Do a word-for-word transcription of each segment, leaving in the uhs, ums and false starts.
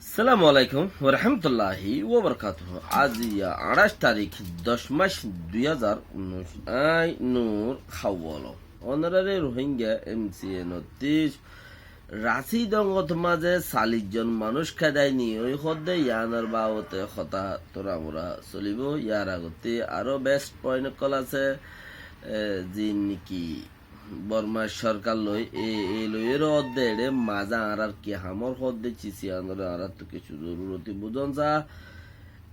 Assalamu alaikum warahmatulláhi wabarakátuhu. Aijja añçáic tarík, doc mac, dui házar unnúic. Añí Nur Hawwal. Ónoraré Ruáingga M C A nottíc Rasi dongot mazé callic zon manúic kédai niyói hoódde yíanor babote hotá turamura solibóu. Yíar agottí aró best point ókkol asé, e, ziín niki Bormar sorkar loi, e, e loiyóre hoódde eçé mazé añárár ki ham ór hoódde cis yíanoré añáráttu kessú zoruroti buzón saá.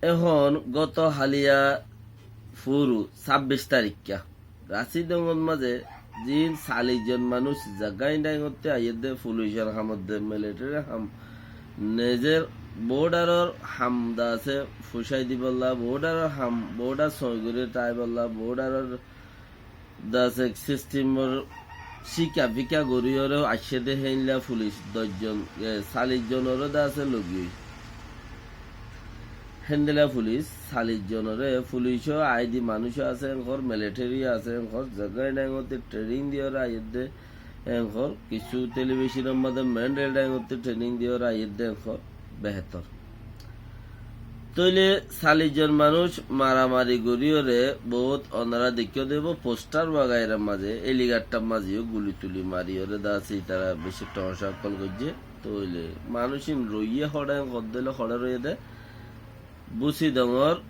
Ehón goto háliya furu sábbic taríkka Rasi dongot mazé ziín callic zon manúic zaggá iín dhaingottí aiyédde fulicor hamodde, militerir ham, nezor bodharor ham de asé fucái dibollá, bodharor ham, bodhar sóñi gorí táibollá, bodharor de asé sistemor cíka fíka goríyoré aiccé dé héinla fulic doc zon, e, callic zonoré de asé logiyói. Héndila fulic, callic zonoré, fulicó aidi manúicó asé enkor, militeri asé enkor, zaggá iín dhaingottí trening diyoré aiyédde enkor, kissú telibicónor mazé Mandalay dhaingottí trening diyoré aiyédde enkor, behétor. Tóile callic zon manúic maramari goríyoré bout ónora deikkó dé ibá postar wagaira mazé, eligattar mazé yó guli tuli mariyoré de asé ítara bicí toóñca ókkol goijjé. Tóile manúic ín roiyé hoçé hoódde óile hoçé roiyé dé Busidongor,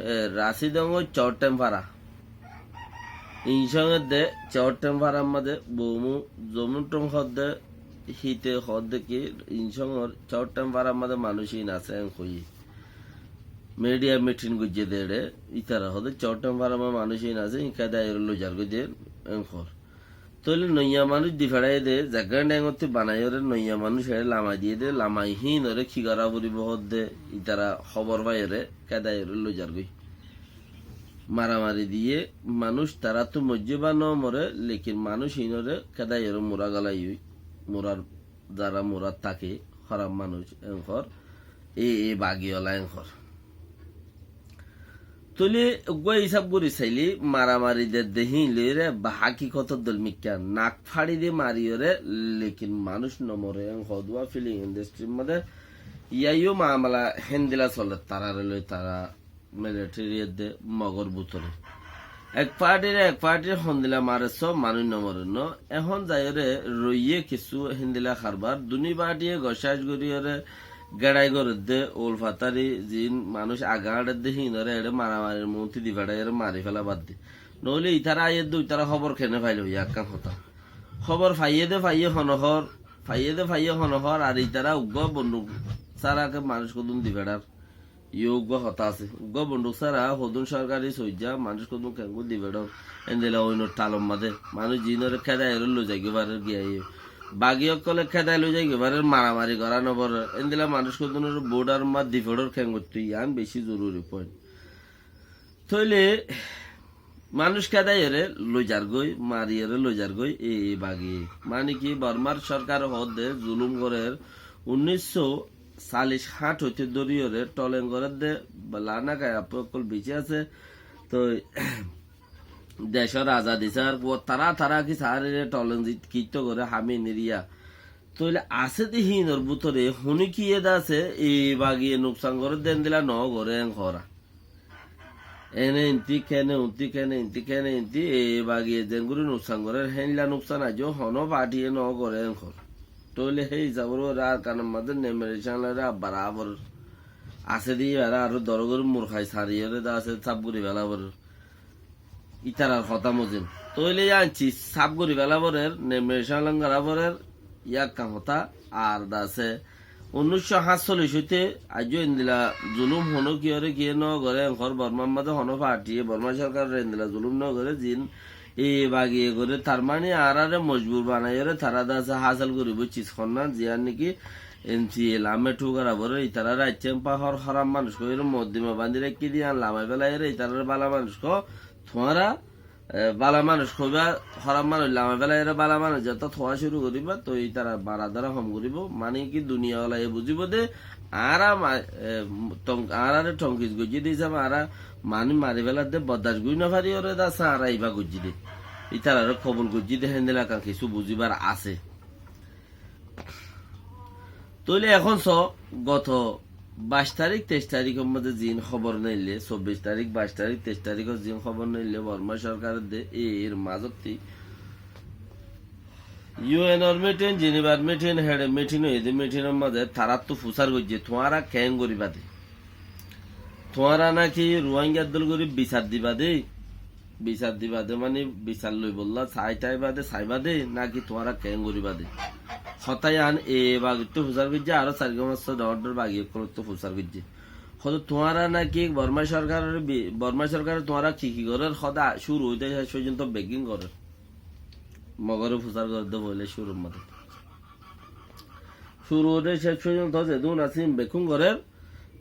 e, Rasidongor Coóttem fara. Incóng edde Coóttem farar mazé boumú zomin thong hoódde, híte hoódde ki, Incóngor Coóttem farar mazé manúic ín asé en hoiyé. Midiya mitin goijjé dé eçé, ítara hoódde Coóttem farar mazé manúic ín asé, ín kédai óre loizar goijjé en hoór. Tóile noiya manúic di feçáiye dé, zaggá dhaingottí banaiyóre noiya manúic eçé lamai diyé dé, lamai híinoré ki gorá foribóu hoódde, ítara hóbor faiyóre kédai óre loizar goi. Maramari diyé, manúic taráttu moijjé ba no more, lekin manúic híinoré kédai óre mura galaiyói, murar zara murat táke, hóraf manúic enkor, e, e bagiyóla enkor. Tóile uggúa hísab gorí sailé, maramari dedde híin loiyóre ba hákikotor dóil mikká, nak fáçi dé mariyóre, lekin manúic no more, en hoódde uá filim indastrir mazé, yían yó mamela héndila soler, tarare loi tara militeri edde Mogor bútore. Ek partir, ek partir hondila mare só, manúic no more no. Ehón zaiyóre roiyé kissú héndila harbar. Duní partiye gocác goríyoré geçai goredde, ul fatari ziín manúic age añçedde híinoré eçé maramarir muúnti di feçáiyóre mari féla badde. Noóile ítara aiyédde uitara hóbor kene failóu, yá ekkán hotá. Hóbor faiyé dé faiyé hono hoór, faiyé dé faiyé hono hoór, ar ítara uggúa bonduk sára ke manúic hodún di feçár. Yó uggúa hotá asé. Uggúa bonduk sára hodún sorkari soijja manúic hodún kengóri di feçór. Héndila oinor thalor mazé manúic ziínoré kédai óre loizai goi farer giyé. Bagi ókkole kédai loizai goi farer, maramari gorá no forer. Héndila manúic hodúnoré bodhar mazé di feçór kengóri, yían bicí zoruri point. Tóile manúic kédai óre loizar goi, mariyóre loizar goi, e, e bagi. Mani ki, Bormar sorkare hoódde zulum gorér, unníc cót callic háñt óite dóriyoré toleng gorédde, lana kai appe ókkol bicí asé. Toi decór azadi sár, uá tara tara ki saárire toleng zit kittó goré hami niriya. Tóile asé dé híinor bútore honikiyé dé asé, e bagiye nuksan gorédde héndila no goré en hoóra. Ene inti kene, unti kene, inti kene, inti, e bagiye zengóri nuksan gorér, héinla nuksan aijjó honó partiye no goré en hoór. Tóile hé hísabor uore Arkanor mazé nemerecanlóre abbar aá forer. Asé dé ibáre aró doró gorí murhai sariyóre dé asé sáf gorí féla forer. Ítarar hotá mozin. Tóile yían cis sáf gorí féla forer, nemerecanlóre gorá forer, yá ekkán hotá, ar dé asé. Unníc cót háñtsollic óite aijjó endila zulum honókiyóre kiyé no goré, en hoór Bormar mazé honó partiye, Bormar sorkaroré endila zulum no goré, ziín e bagiye goré, tar mani añáráre mojbur banaiyóre tará dé asé hásil goríbou cis honnán, ziyán niki N C A lamé thúkara forer, ítararé aiccé empa hoór hóraf manúic hoiyóre moddima bandí raikké dé yían lamai félaiyóre ítararé bála manúic hoó, tuáñra e, bála manúic hoibá, hóraf manúic lamai félaiyóre bála manúic zeto hoó cúru goríba, toi ítara mara dóra hom goríbou. Mani ki duniya olaye buzíbou dé, añára ma-, e, thong-, añáráre thonkis goijjé dé hísabe añára manúic mari féladde bordac gorí no fariyóre dé asé añára ibá goijjí dé. Ítararé kobul goijjí dé héndila ekkán kissú buzíbar asé. Tóile ehón só, goto baic tarík, teic taríkor modde ziín hóbor neille, sobbic tarík, baic tarík, teic taríkor ziín hóbor neille, Borma sorkare de, er mazottí UN or mitin, Jinibar mitin, héçe mitin óiye de, mitinor modde taráttu fusár goijje, tuáñra keén goríba de? Tuáñra náki Ruáingar dóil gorí bisar diba de? Bisar diba de mani bisar loibolla sai táiba de, saiba de, náki tuáñra keén goríba de? Hotá yián e bagittú fusár goijje, aró sairgúa fañssúa dhoóñr dhoóñr bagi ókkolottu fusár goijje. Hoóde tuáñra náki Borma sorkarore bi-, Borma sorkare tuáñra ki ki gorér, hoóde cúru óite céc foijjonto beggín gorér. Mogore fusár gorér de foóila cúrur modde. Cúru óite céc foijjonto zedún asé bekkún gorér.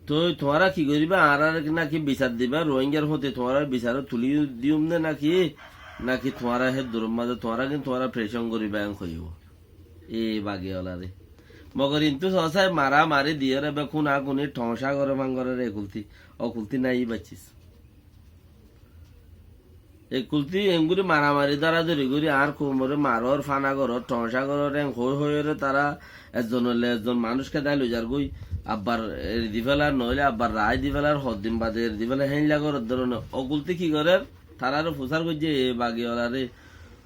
Toi tuáñra ki goríba? Añáráre náki bisar diba? Ruáingar fúañti tuáñra bisarot tulí diyum de náki? Náki tuáñra hé duror modde tuáñra kin tuáñra pressure goríba en hoiyé. E bagi olaré. Mogor intú sosai maramari diyóre be kúnakuni thoóñca goré fán gorér e kultí. O kultí nái baiccís. E kultí enggúri maramari dóradóri gorí añár koumoré marór, fána gorór, thoóñca gorór, en hoói hoóiyoré tará ezzon óile ezzon manúic kédai loizar goi, abbar eri difélar, noóile abbar raái difélar, hoddin bade eri difélar, héinla gorór dóronor. O kultí ki gorér? Taráre fusár goijjé e bagi olaré.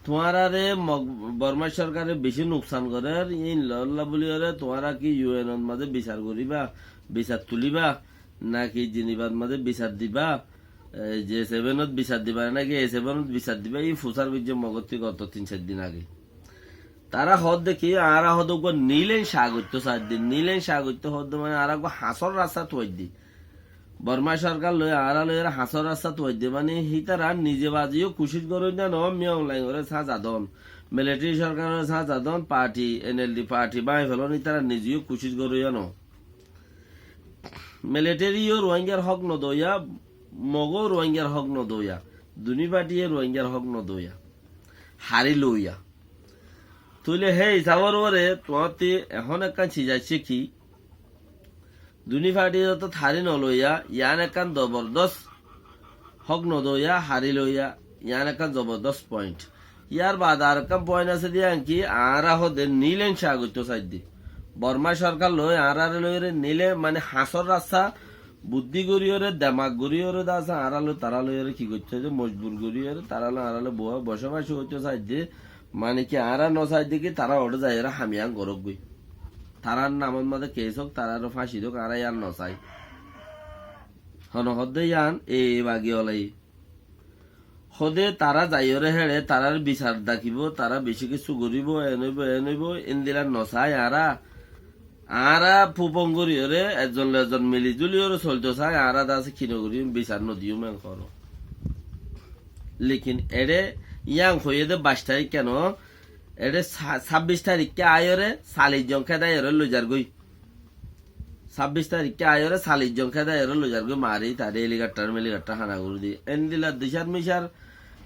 Tuáñráre Mog-, Bormá sorkare bicí nuksan gorér, íin loólla buliyóre tuáñra ki UN ot mazé bisar goríba, bisar tulíba, náki Jinibat mazé bisar diba? E, G seven ot bisar diba náki A seven ot bisar diba? Íi fusár goijjé Mogottí goto tin sair din age. Tará hoódde ki, añára hoódde uggúa nilen ca goittó saidde, nilen ca goittó hoódde mane añára uggúa hañsór rasta tuaidde. Bormá sorkar loi añára loi añára hañsór rasta tuaidde mane hítara nize baziyó kucíc goróinna noó, Min Aung Hlaing oré sáñza don, militeri sorkaroré sáñza don, parti, NLD parti báñgi felón, hítara nizeyó kucíc goróiya noó. Militeriyó Ruáingar hók nodoóiya, Mogó Ruáingar hók nodoóiya, duní partiye Ruáingar hók nodoóiya. Harí loiya. Tóile hé hisábor uore tuáñtti ehón ekkán ciz aiccé ki, duní partiye zottót harí noloiya, yián ekkán zobordós hók nodoóiya, harí loiya, yián ekkán zobordós point. Yárbaade arekkán point asé de yián ki, añára hoódde nilen ca goittó saidde. Bormá sorkar loi añáráre loiyóre nilen mane hañsór rasta buddí goríyoré, demak goríyoré de asé, añára loi tará loiyóre ki goittó saidde, mojbur goríyoré, tará loi añára loi bowa bocóbac goittó saidde, mane ki añára nosaidde ki tará uçé zaiyóre ham yián gorók goi. Tarár namot mazé kes ók, taráre fáñci dók, añára yián nosai. Hone hoódde yián e bagi olai. Hoóde tará zaiyóre héçe, tarár bisar dakibó, tará bicí kessú goríbou, en óibou, en óibou, endila nosai añára. Añára fupon goríyoré, ezzon loi ezzon mili zuliyóre solto sai, añára de asé ki nogoríyum, bisar nodiyum en hoór. Lekin eçé yián hoiyé de baic tarík keno, eçé sa-, sábbic taríkka aiyóre, salic zon kédaiyoré loizar goi. Sábbic taríkka aiyóre salic zon kédaiyoré loizar goi mari, taré helicopter melicopter hána gorí di. Endila dicár micár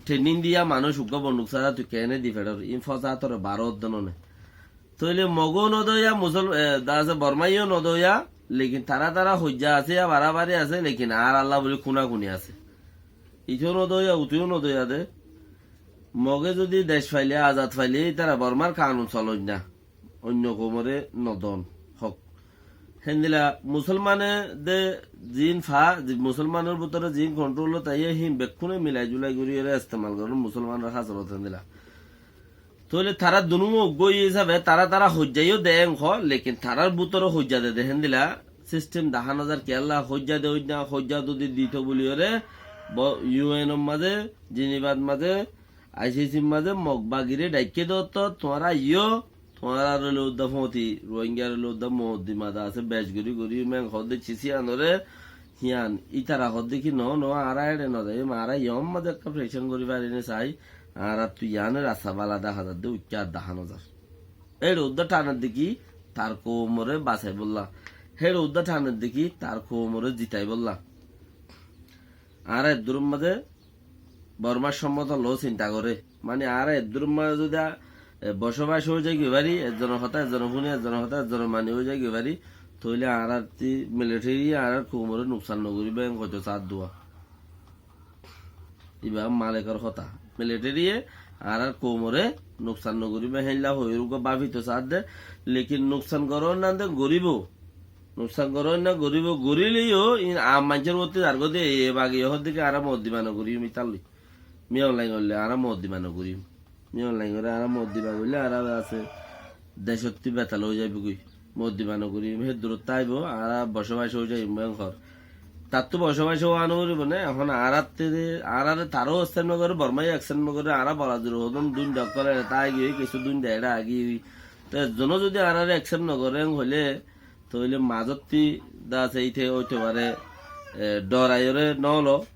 training diya manúic uggúa bonduk sára tui keéne di feçór, íin fosá toré baró uddé none. Tóile Mogó nodoiya, Musol-, e, de asé Bormáyó nodoiya, lekin tará tará hoijja asé, ya barabari asé, lekin añáralla buli kúnakuni asé. Itó nodoiya, utó nodoiya de. Mogé zodi dec faile, azad faile, ítara Bormár kanun soloinna. Oinno koumoré nodon hók. Héndila Musolmane de ziín fa, zi-, Musolmanor bútore ziín kontrolot aiyé, híin bekkúne milai zulai goríyoré estemal goron Musolmanor hásorot héndila. Tóile tará dunúmo uggúa óiye hísabe tará tará hoijjaiyó de en hoó, lekin tarár bútore hoijja de de héndila sistem dahá nozar kiyólla hoijja de óinna, hoijja zodi dito buliyóre bo-, UN or mazé, Jinibat mazé, ICC r mazé Mog bagiré dhaikké de ottót tuáñra aiyó, tuáñrar óile uddá fóti, Ruáingar óile uddá moddima de asé, bec gorí gorí meng hoódde císi anoré, híyan, ítara hoódde ki, no, no, añára éçe nozaiyum, añára yom mazé ekká pressure gorí fari né sai, añárattú yiáne rasta bála dahá zadde, uikká ar dahá nozar. Éçe uddá thanedde ki, tar koumoré basaibólla. Héçe uddá thanedde ki, tar koumoré zitaibólla. Añára eddúror mazé Bormár sommóta lou sinta goré. Mani añára eddúr mazé zodi a-, e, bocóbac ói zai goi fari, ezzonor hotá ezzone fúni, ezzonor hotá ezzone mani ói zai goi fari, tóile añárar ti militeri añárar koumoré nuksan nogoríbo, en hoitó saá dua. Ibá malekor hotá. Militeri ye añárar koumoré Nuksan nogoríbo, héinla hoiyóre uggúa báfi to saádde, lekin nuksan gorónna de goríbo. Nuksan gorónna goríbo, goríleyó in aam maincór uottú zargói de, e bagi ehón de ki añára moddima nogoríyum ítalloi. Miyón laingorle añára moddima nogoríyum. Miyón laingorle añára moddima goríle añára asé decótti betal ói zaibói. Moddima nogoríyum, hé durottú aibó, añára bocóbac ói zaiyum, en hoór. Tattú bocóbac ówa noforibó né? Ehón añárattú de, añáráre taró accept nogoré, Bormáyó accept nogoré, añára bola zuru hodún, dúinda ókkol eçe táigiyói, kessú dúinda eçe agiyói. Te ezzonó zudi añáráre accept nogoré hoilé, tóile mazótti dase íte óito fare, e, dhoraiyóre nóolo,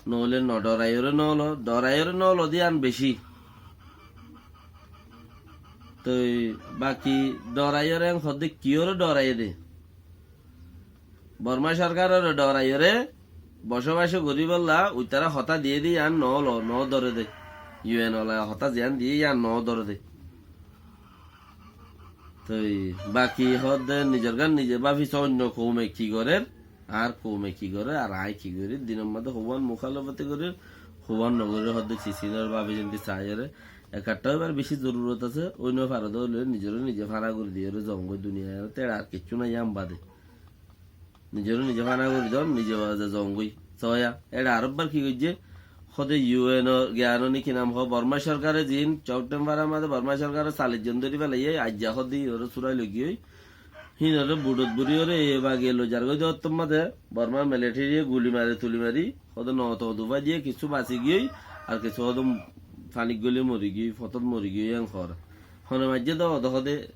noóile nodhoraiyóre nóolo, dhoraiyóre nóolo de yían bicí. Toi baki dhoraiyóre en hoódde kiyóre dhoraiyé de? Bormá sorkaroré dhoraiyóre bocóbac goríbolla uitará hotá diyé de yían noólo, nodhoré de. U N ola hotá ziyán diyé yían nodhoré de. Toi baki hoódde nizor gán nize báfi soó, oinno koume ki gorér, añár koume ki goré, ar aññí ki gorí, dinor mazé hoibán mukálefoti gorír, hoibán nogorír, hoódde sisinor báfi zendí saiyóre. Ekattá óibar bicí zorurot asé, ói nofaré de óile nizoré nize fána gorí diyóre zoongói, duniyait te ar kiccú nái yían bade. Nizoré nize fána gorí don, nize baze zoongói. Soóya, eçe arekbar ki goijjé? Hóde U N or giyan ó né ki nam hoó, Bormá sorkare ziín Septembar or mazé Bormá sorkare sallic zon dóri felaiyé, aijja hóde inoré súrai loigiyói. Híinoré buçot buriyóre e bagi loi zargói de ottór mazé Bormár militariye guli mari tuli mari, hóde noto dufái diye, kissú basi giyói, ar kissú hóde fanit goli mori giyói, fotót mori giyói, en hoór. Hone maijjé de óde hóde,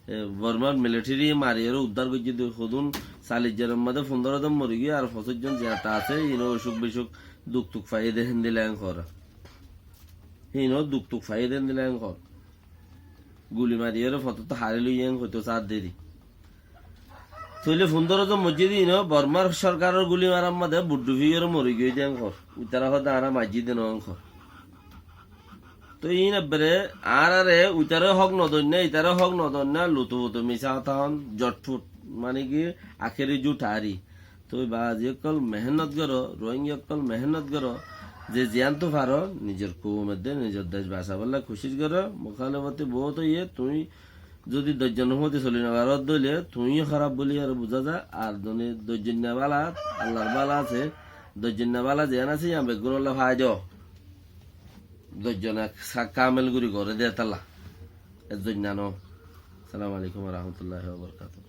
e, Bormár militariye mariyóre uddár goijjé de hodún, sallic zonor mazé fundóro zon mori giyói, ar foñsic zon ziyata asé, híinoré osuk bisuk duk tuk faiyé de héndilla en hoór. Híinoré duk tuk faiyé de héndilla en hoór. Guli mariyóre fotóttu hári loiyé en hoitó saádde de. Tóile fundóro zon moijjé de híinoré Bormár sorkaror guli marar mazé buçu fiyóre mori giyói de en hoór. Uitará hoódde añára maijjí de noó en hoór. Toi híin ebbere añáráre uitará hók nodoinná, itará hók nodoinná, lutu futu misá hotá hoón, zotfut, mane ki akéri zut hári. Toi bazi ókkol mehénnot goró, Rohingya ókkol mehénnot goró, ze ziyántu faró, nizor koum edde, nizor dec basabálla kucíc goró, mukálefoti boóut óiye, tuñí zudi doijjonor fúañti soli nofaró de óile, tuñí hóraf bóli aró buzá za, ar zone doijjonna bála, Allar bála asé, doijjonna bála ziyán asé, yían beggúnolla fai do. Doijjon ek sa-, kamel gorí goré de tálla. Ezzon nano. Assalamu alaikum wa rahmatullahi wa barakatuhu.